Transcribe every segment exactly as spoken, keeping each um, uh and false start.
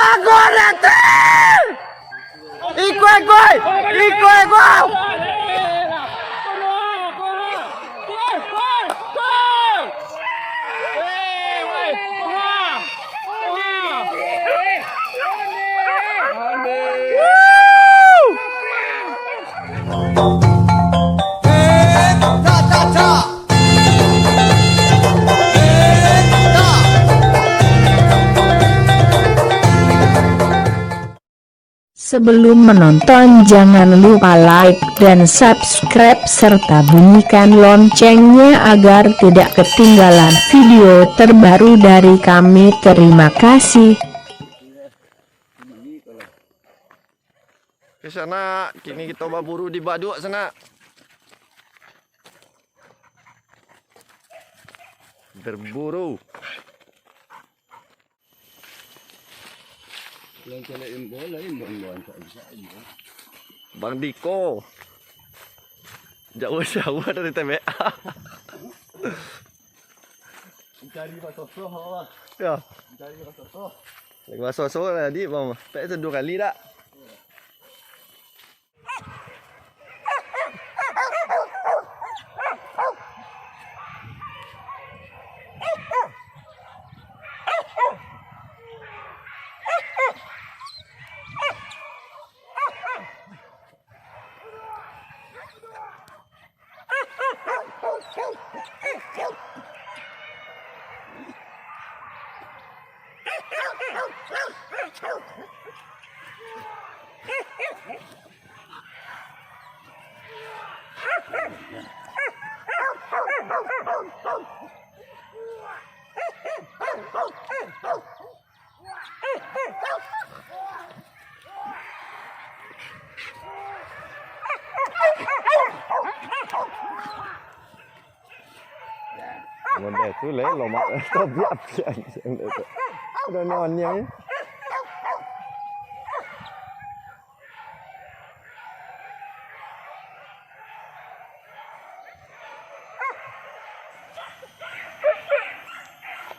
Aku datang! Ikut, ikut! Ikut, ikut! Sebelum menonton, jangan lupa like dan subscribe, serta bunyikan loncengnya agar tidak ketinggalan video terbaru dari kami. Terima kasih. Oke, sanak, kini kito baburu di baduak, sanak. Berburu. Yang celek imbau lain, imbau, imbau, tak bisa, imbau. Bang Diko. Jauh-jauh dari T B A. Cari basoso, apa? Ya. Cari basoso. Lagi basoso tadi, Bang. Tak itu dua kali dak? Model tu leh, lomak. Biak-biak. Udah noniang.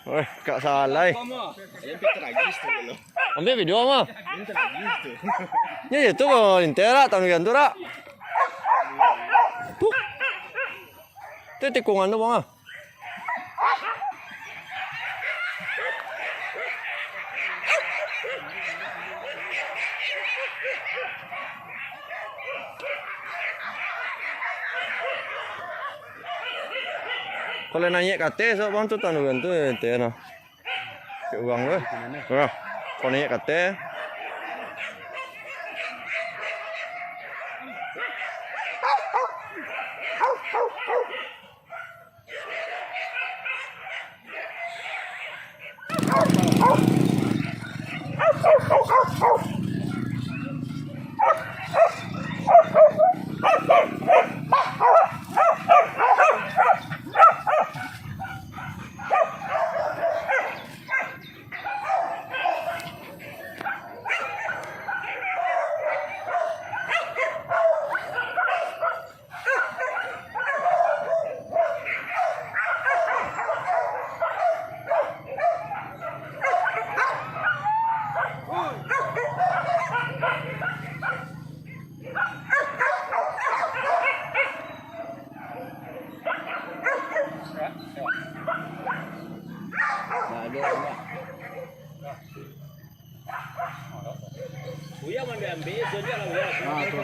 Weh, kak salah, eh. Ambil video mah. Ya, ya, tu, Bang, lintai rak, tangan gantung rak. Tuh. Tu tikungan tu, Bang, ah. Kalau naiak ka ateh, so, Bang, tu tandukan tu, ya, ente, nah. Cek urang tu. Nah, kalau naiak ka ateh. Buya ambiak-ambiak, so dia lah, Buya. Ah, tu.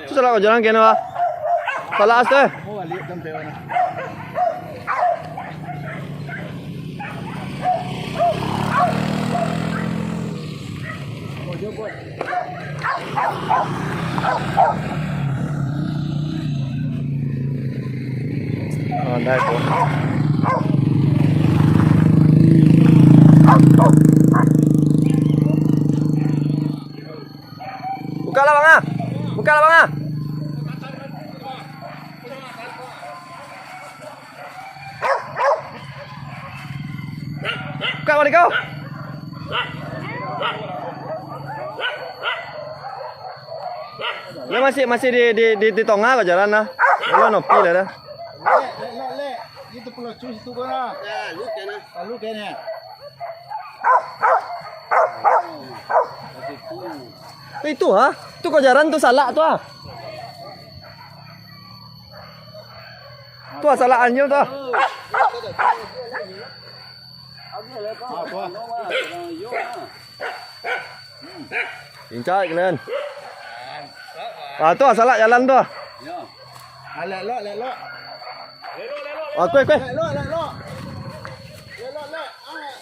Tu salah kau jalan kena, Pak. Salah as tu, eh. Oh, balik sampai mana? Bukalah, Bang, ah. Bukalah, Bang, ah. Buka, Bang Diko. Lah masih, masih di, di, di, di tongah ko jalan lah. Lah nopi lah dah. Lek, lek, lek, lek. Itu pelucu situ ko nah. Lalu kena. Lalu kena. Itu ha? Tu ko jalan tu salak tu ha? Tu ha salak anjing tu ha? Lincah kalian. Ah, tu ha salak jalan tu. Alek lok, alek lok. Ah, kuih, kuih. Alek lok, alek lok. Alek lok, alek.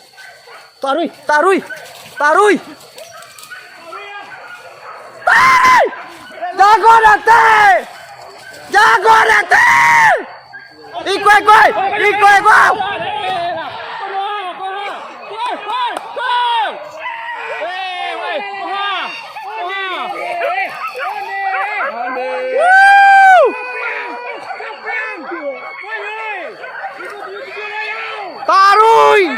Taruih, taruih, taruih. Taruih! Jago dati! Jago dati! Ikuih, ikuih! Ikuih, ikuih! Taruih!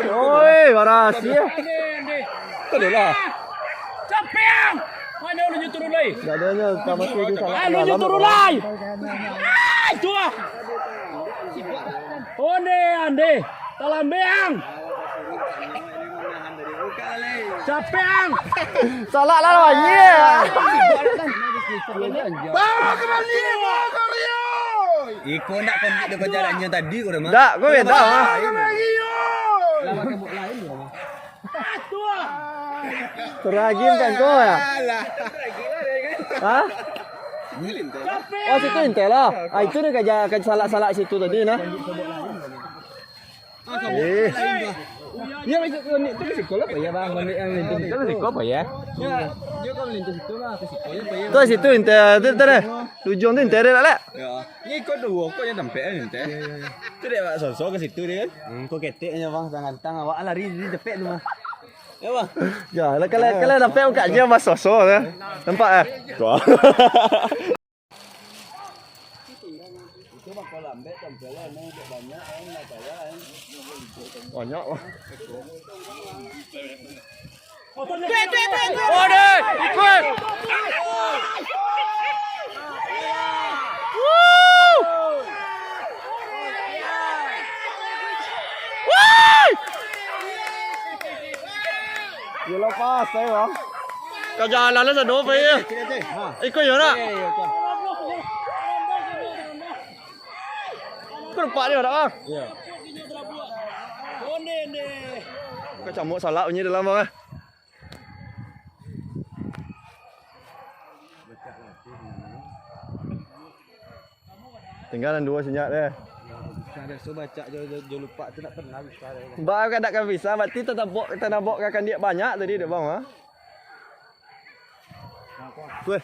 Oi, barasiah. Tadahlah. Capek ang! Mana ulun turun lai? Ndak adonyo, sama tu di salah. Ulun dalam turun lai. Ah, itu ah. Onde ande. Talambe ang. Capek ang. Salah lah, anjing. Bawa ke Bali, bawa ke Rio. Iko ndak kondik dengan jalannya tadi, ko dah mah. Ndak, ko beda, ah. Bawa ke Bali, oi. Teragim kan kau ya? Alah. Hah? Oh, situ intel lah. Ah, itu nih kerja, kerja salak-salak situ tadi nah. Eh. Ya, itu kondik tu risiko lah, apa ya, Bang? Kondik yang itu risiko lah, apa ya? Ya, dia kan melintas itu lah, risiko ya, apa ya? Tu situ intel, tu, tu deh. Ujung tu intel deh, Lek. Ya. Ni ikut dua, kok yang tampek kan, intel? Ya, ya, ya. Tu dek Wak Soso ke situ dia kan? Hmm, kok keteknya, Bang, tang-tang awak lari di tepek tu mah. Ya, Bang. Ya, lah kalau, kalau nampak muka dia Mas Soso lah. Nampak eh? Tuh. Banyak lah. Waduh, ikut. Wuh. Wuh. Yo lepas, ayo, Bang. Ka jalan lah sado, Pak, ya. Ikut yo nak. Kau nampak dia tak, Bang? Iya. Kacamuk salak bunyi dalam, Bang, eh. Tinggalan dua senyap deh. Nah, biaso bacak jo, jo, jo lupak tu tak pernah bisa deh. Ba, kadang kan bisa, berarti tanabok, tanabok ka kandiak banyak tadi deh, Bang, ha? Tuh.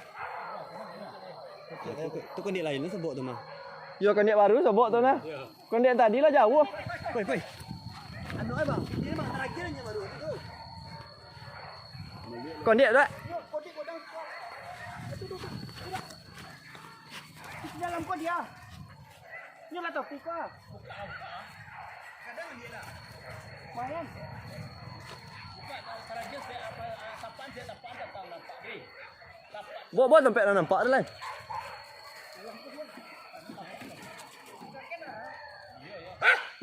Tu, tu kandiak lain lah sabok tu mah. Yo, kandiak baru sabok tu nah. Kandiak tadi lah jauh. Koi, koi. Anu ai, Bang. Ini mah terakhir aja baru tu. Kandiak tak? Yo, kandiak kodang. Itu tu, tu. Dalam kau dia. Nyo lah tapi ka. Mayan. Buah-buah sampai lah nampak tu lah.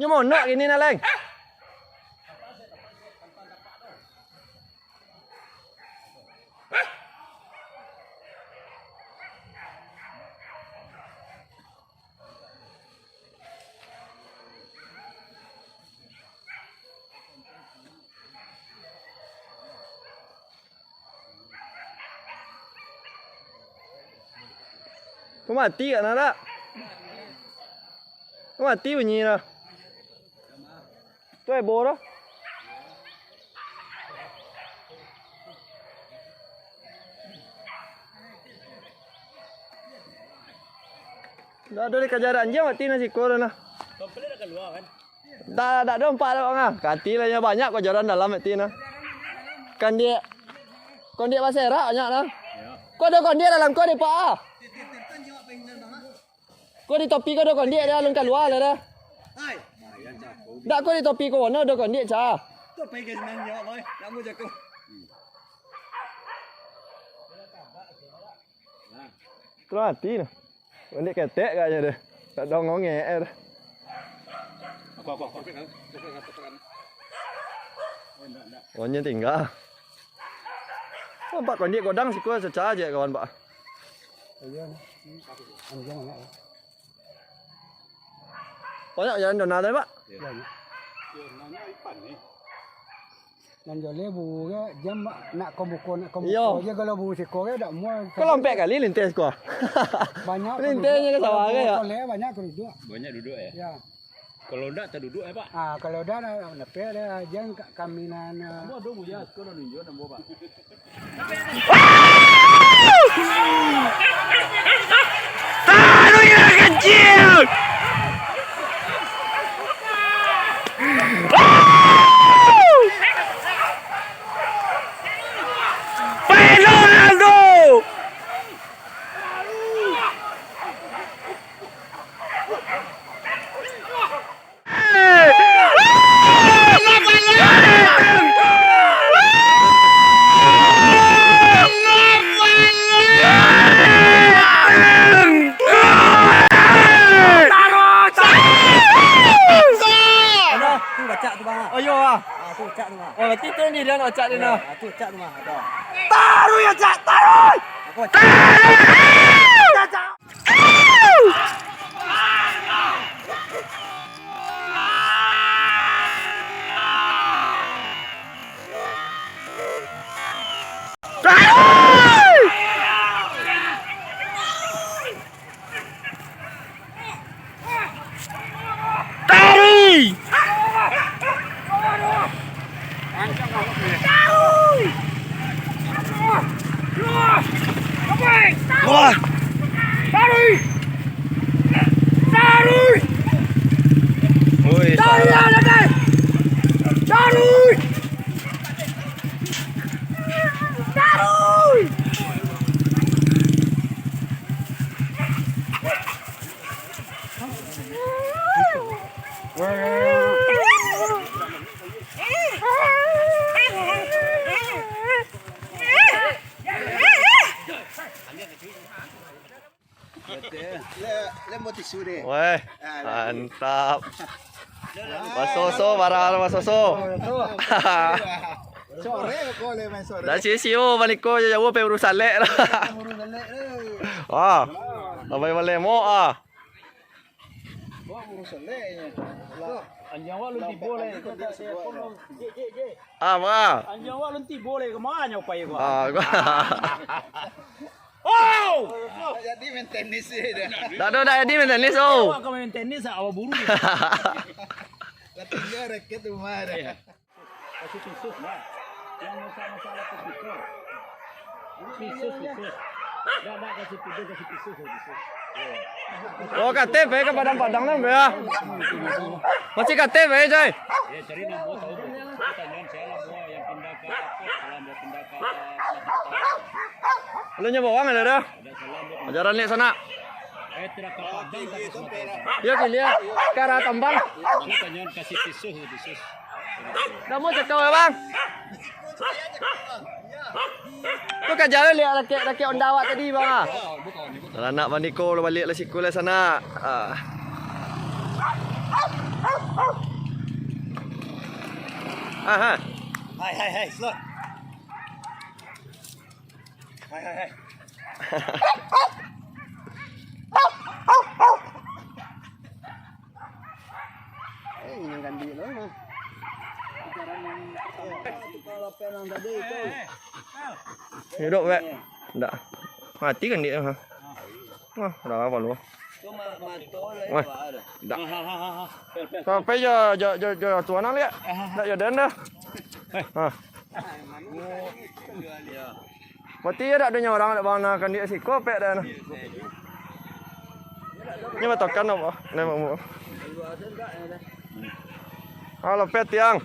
Nyo monok gini nah, Leng. Kau mati kat nak? Kau mati bunyi dah. Tu heboh tu. Dah ada dikajar anjing mati nasi kor nah. Komplit dah keluar kan? Dah, dah ada empat dah, Bang, ah. Kati lah nya banyak kau jalan dalam mati nah. Kandiak. Kandiak baserak banyak nah. Kau ada kandiak dalam kau ada pak ah. Kau di topi kau ada kandiak dah, alun kaluar lah dah. Hai. Dak kau di topi kau warna ada kandiak cah. Tu apa yang kau senang jawab, boy? Lama jago. Terus mati tu. Kondiak ketek kayaknya deh. Tak ada ngongek eh. Aku, aku, aku. Kondiak tinggal. Nampak kondiak godang siko seca je kawan, Pak. Iya, anjing banyak. Banyak jalan donal tadi, Pak? Iya. Nan joleh buru ke, jam nak ka muko, nak ka muko Iyo. je kalau buru siko ke dak muah. Kau lampek kali linteh siko. Banyak Lintehnyo ke sawah ke, ya? Kalau buru toleh, banyak ka duduak. Banyak duduak, ya? Ya. Kalau ndak, taduduak, ya, Pak? Ah, kalau dak, dak, dak, dak, jan ka-, kami nan, ah. Kamu ada buya, siko nan nunjuk, nan bawa, Pak. Taruih nan kecil! Pai Ronaldo! Aduh, tu bacak tu, Bang. Oh, iyo, ah. Ah, tu bacak tu, Bang. Oh, berarti tu ni dia nak bacak dia, nah. Ah, tu bacak tu, Bang. Ada. Taruih, bacak, taruih! Aku bacak. Taruih! Bacak. Taruih! Wah. Taruih! Taruih! Woi, taruih, salah. Taruih! Taruih! Weh, mantap. Basoso, barang basoso. Sore ko le main sore. Dah sio-sio maniko jauah pe urusan lek lah. Urusan lek tu. Ah. Labai balemo ah. Wah, urusan lek ni. Anjing awak lun tibo lai. Ah, bang. Anjing awak lun tibo lai, ka ma nyo pai ko? Ah, ko. Oh! Nak jadi main tenis je dah. Dak ado, dak jadi main tenis, oh. Awak ka main tenis, awak buru. Lah tinggal raket rumah dah. Iya. Kasih pisus, nah. Yang masalah-masalah tu pisus. Pisus, pisus. Dah, dah, kasih tidur, kasih pisus, kasih pisus. Iya. Oh, kateh pai ka Padang-Padang lah, ya. Masih kateh pai, coy. Ya, cari nombor tahu. Pertanyaan saya lah, buah yang pindah ke apa? Kalau mau pindah ke apa? Kalau nyawa orang ada dah. Ajaran ni sana. Yo, kiliah. Ka arah tambang. Namo cakau, Bang? Tu ka jauah liak rakek-rakek Honda awak tadi, Bang, ah. Lah anak maniko lah baliak lah siko lah sana. Ah. Ah, ha. Hai, hai, hai, slow. Hai, hai, hai. Eh, ini kan dia lah, nah. Kalau pelang tadi tu. Hidup, Bek. Ndak. Mati kan dia, ha? Wah, dah apa lu? Cuma mato lah. Wah, itu ada. Ndak. Sampai jo, jo, jo, jo tuan liak. Ndak jo den dah. Ha. Berarti yo dak ado nyo urang dak bana kan di siko pek dah. Nyo batakan apo? Nah, mamu. Halo, pet tiang.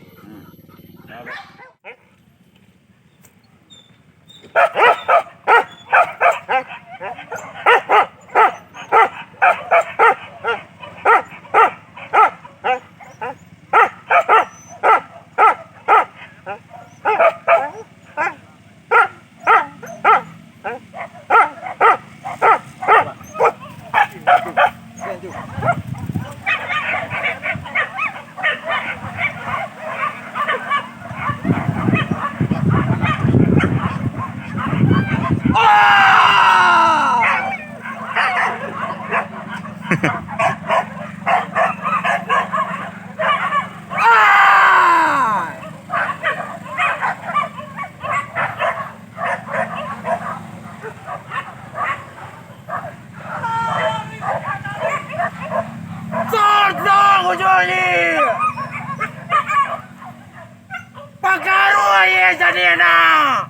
Pakaruah ye jadi anak.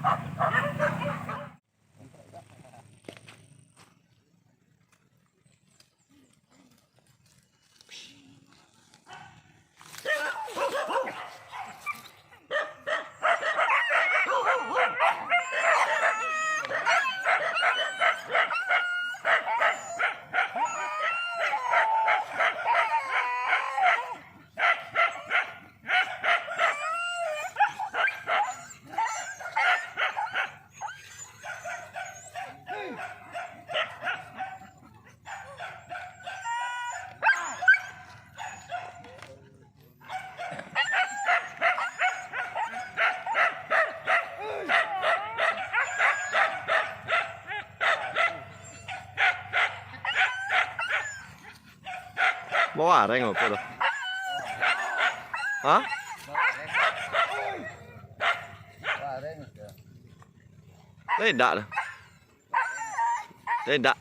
Bawareng apo tu? Hah? Ledak tu. Ledak.